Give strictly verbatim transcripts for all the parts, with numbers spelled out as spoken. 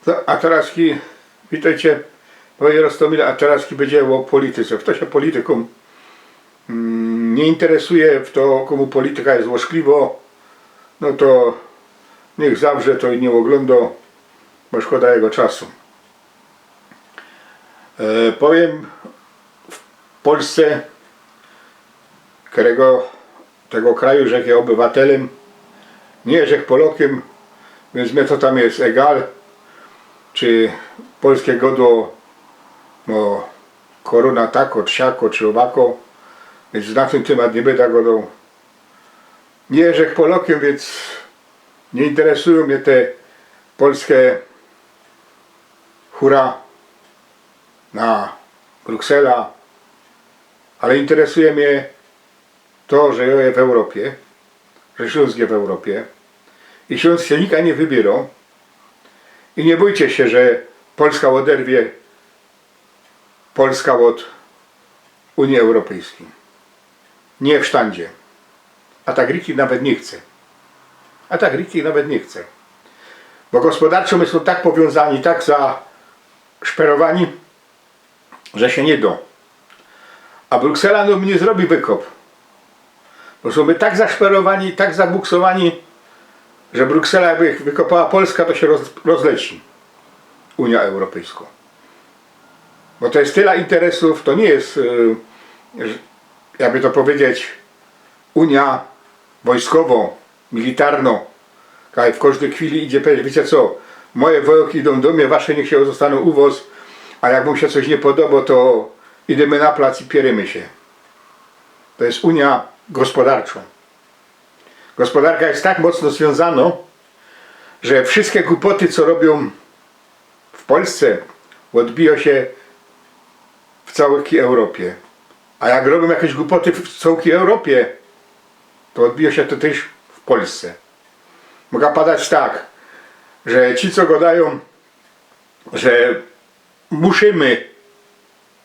No, a teroz ki, witejcie, moje Roztomile, a teroz ki bydzie ô polityce. Fto sie politykōm, mm, niy interesuje, fto, kōmu polityka je złośliwo, no to niych zawrze to i niy ôglōndo, bo szkoda jego czasu. E, powiym, w Polsce, kerego, tego kraju, żech je ôbywatelym, niy żech Polokym, wiync mie to tam je egal, czy polske godło, no, korōna tako, czy siako, czy ôwako, wiync na tyn tymat niy byda godoł. Niy żech Polokym, wiync niy interesujōm mie te polske hura na Bruksela, ale interesuje mie to, że jo je w Europie, że Ślōnsk je w Europie i Ślōnsk sie nikaj niy wybiyrŏ. I niy bōjcie sie, że Polska ôderwie Polska ôd Unije Europejskij. Niy w sztandzie. A tak richtig nawet niy chce. A tak richtig nawet niy chce. Bo gospodarczo my sōm tak powiōnzani, tak zaszperowani, że sie niy dŏ. A Bruksela, no, niy zrobi wykop. Bo sōm my tak zaszperowani, tak zabuksowani, że Bruksela jakby wykopała Polska, to sie roz-, rozleci Unia Europejsko. Bo to je tela interesōw, to niy je, y, ż-, jakby to pedzieć, Unia wojskowo, militarno, kaj w kożdyj chwili idzie pedzieć: „Wiycie co, moje wojŏki idōm do mie, wasze niych sie ôzostanōm u wŏs, a jak wōm sie coś niy podobŏ, to idymy na plac i pierymy sie”. To je Unia gospodarczo. Gospodarka je tak mocno zwiōnzanŏ, że wszyjske głupoty, co robiōm w Polsce, ôdbijŏ sie w cołkij Europie. A jak robiōm jakeś głupoty w cołkij Europie, to ôdbijŏ sie to tyż w Polsce. Moga padać tak, że ci, co godajōm, że musimy,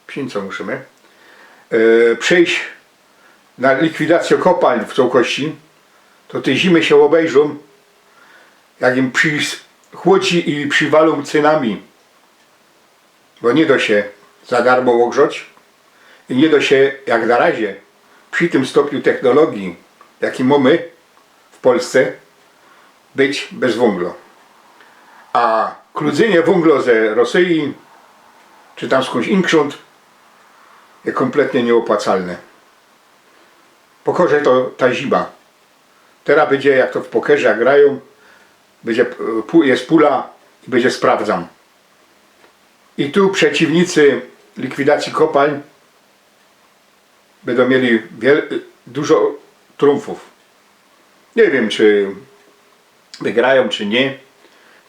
psiyńco musimy, e, przejś na likwidacyjõ kopalń w cołkości, to tyj zimy sie ôbejrzōm, jak im przi-, chłodzi i prziwalōm cynami, bo niy dŏ sie za darmo ôgrzoć i niy dŏ sie, jak na razie, przi tym stopniu technologii, jaki mōmy w Polsce, być bez wōnglo. A kludzynio wōnglo ze Rosyji, czy tam skōndś inkszōnd, je kompletnie niyôpłacalne. Pokorze to ta zima. Teroz bydzie, jak to w pokerze grajōm, bydzie, e, pu-, je pula i bydzie sprawdzam. I tu przeciwnicy likwidacyje kopalń bydōm mieli wiel-, dużo trumfōw. Niy wiym, czy wygrajōm, czy niy.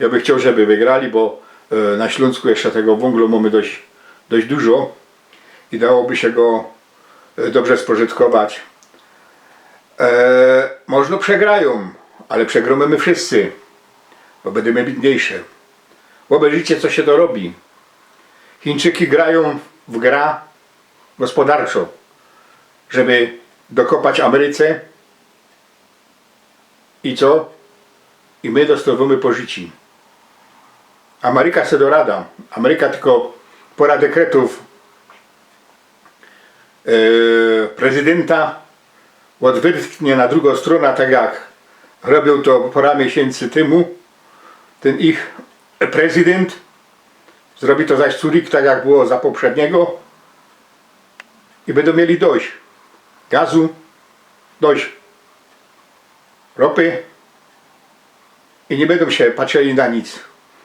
Jŏ bych chcioł, żeby wygrali, bo, e, na Ślōnsku jeszcze tego wōnglu mōmy dość, dość dużo i dałoby sie go, e, dobrze spożytkować. E, możno przegrajōm, ale przegrōmy my wszyscy, bo bydymy biydniejsze. Ôbejrzyjcie, co sie to robi. Chińczyki grajōm w gra gospodarczo, żeby dokopać Ameryce. I co? I my dostŏwōmy pożyci. Ameryka se dŏ rada. Ameryka tylko pora dekretōw, e, prezydynta ôdwyrtnie na drugõ strōnã, tak jak robiōł to pora miesiyncy tymu tyn ich prezydynt. Zrobi to zaś Sulik, tak jak było za poprzedniego. I bydōm mieli dość gazu, dość ropy i niy bydōm sie patrzyli na nic.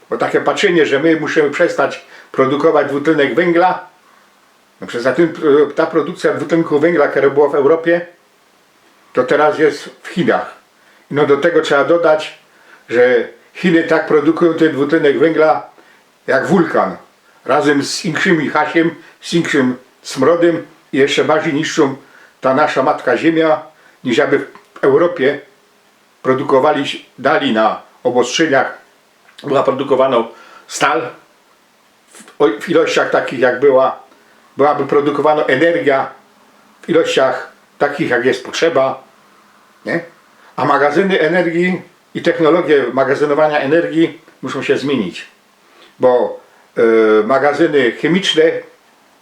Bo take patrzynie, że my musimy przestać produkować dwutlenek węgla, no przez ta, tyn, ta produkcja dwutlenku węgla, kero było w Europie, to teroz je w Chinach. No do tego trzeba dodać, że Chiny tak produkujōm tyn dwutlenek węgla jak wulkan. Razym z inkszymi hasiem, z inkszym smrodym i jeszcze bardzij niszczōm ta nasza matka ziymia, niż jakby w Europie produkowali, dali na ôbostrzyniach, była produkowanŏ stal w, w ilościach takich, jak była, byłaby produkowanŏ energia w ilościach takich, jak je potrzeba, niy? A magazyny energii i technologie magazynowaniŏ energii muszōm sie zmiynić. Bo e, magazyny chemiczne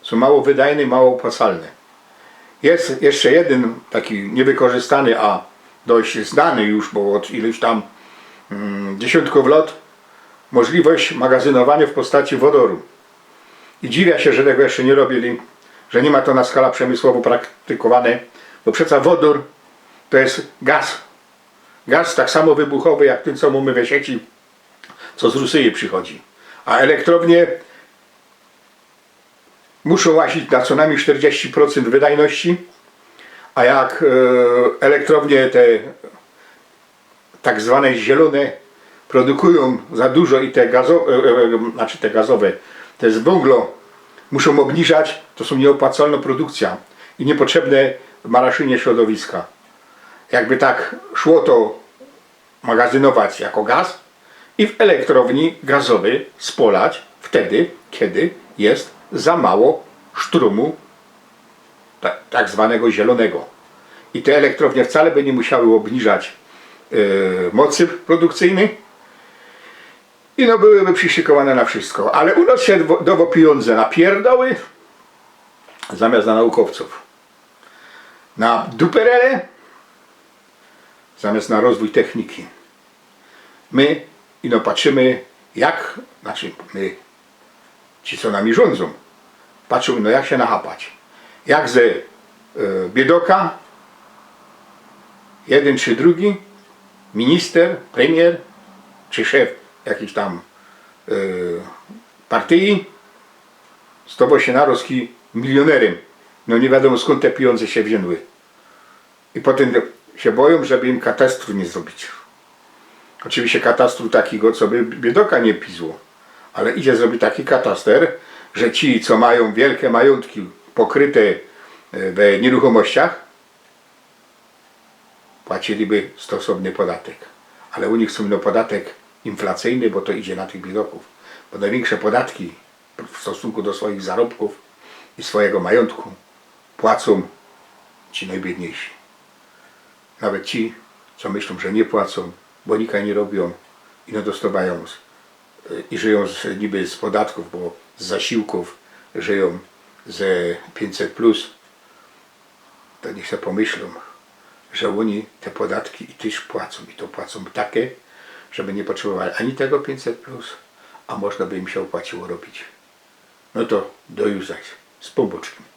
są mało wydajne, mało opłacalne. Jest jeszcze jeden taki niewykorzystany, a dość znany już, bo od ileś tam mm, dziesiątków lat, możliwość magazynowania w postaci wodoru. I dziwię się, że tego jeszcze nie robili, że nie ma to na skala przemysłowo praktykowane, bo przeca wodór to jest gaz. Gaz tak samo wybuchowy jak ten, co mamy we sieci, co z Rusyje przychodzi. A elektrownie muszą łazić na co najmniej czterdzieści procent wydajności, a jak e, elektrownie te tak zwane zielone produkują za dużo i te gazowe, e, e, znaczy te gazowe, te z węgla muszą obniżać, to są nieopłacalna produkcja i niepotrzebne maraszynie środowiska. Jakby tak szło to magazynować jako gaz i w elektrowni gazowy spalać wtedy, kiedy jest za mało sztrumu ta, tak zwanego zielonego. I te elektrownie wcale by nie musiały obniżać e, mocy produkcyjnej i no byłyby przyszykowane na wszystko. Ale u nas się dało pieniądze na pierdoły zamiast na naukowców. Na duperele zamiast na rozwój techniki. My ino patrzymy, jak, znaczy my, ci co nami rządzą, patrzą, no jak się nachapać. Jak ze e, biedoka, jeden czy drugi, minister, premier, czy szef jakiejś tam e, partii, stało się naroski milionerem. No nie wiadomo, skąd te pieniądze się wzięły. I potem się boją, żeby im katastru nie zrobić. Oczywiście katastru takiego, co by biedoka nie pizło. Ale idzie zrobić taki kataster, że ci, co mają wielkie majątki pokryte e, we nieruchomościach, płaciliby stosowny podatek. Ale u nich są no podatek inflacyjny, bo to idzie na tych biedoków. Bo największe podatki w stosunku do swoich zarobków i swojego majątku płacą ci najbiedniejsi. Nawet ci, co myślą, że nie płacą, bo nikaj nie robią i no dostawają z, i żyją z, niby z podatków, bo z zasiłków żyją ze pięćset plus, to niech sobie pomyślą, że oni te podatki i też płacą. I to płacą takie, żeby nie potrzebowali ani tego pięćset plus, a można by im się opłaciło robić. No to do już zaś z Pōnbōczkiym.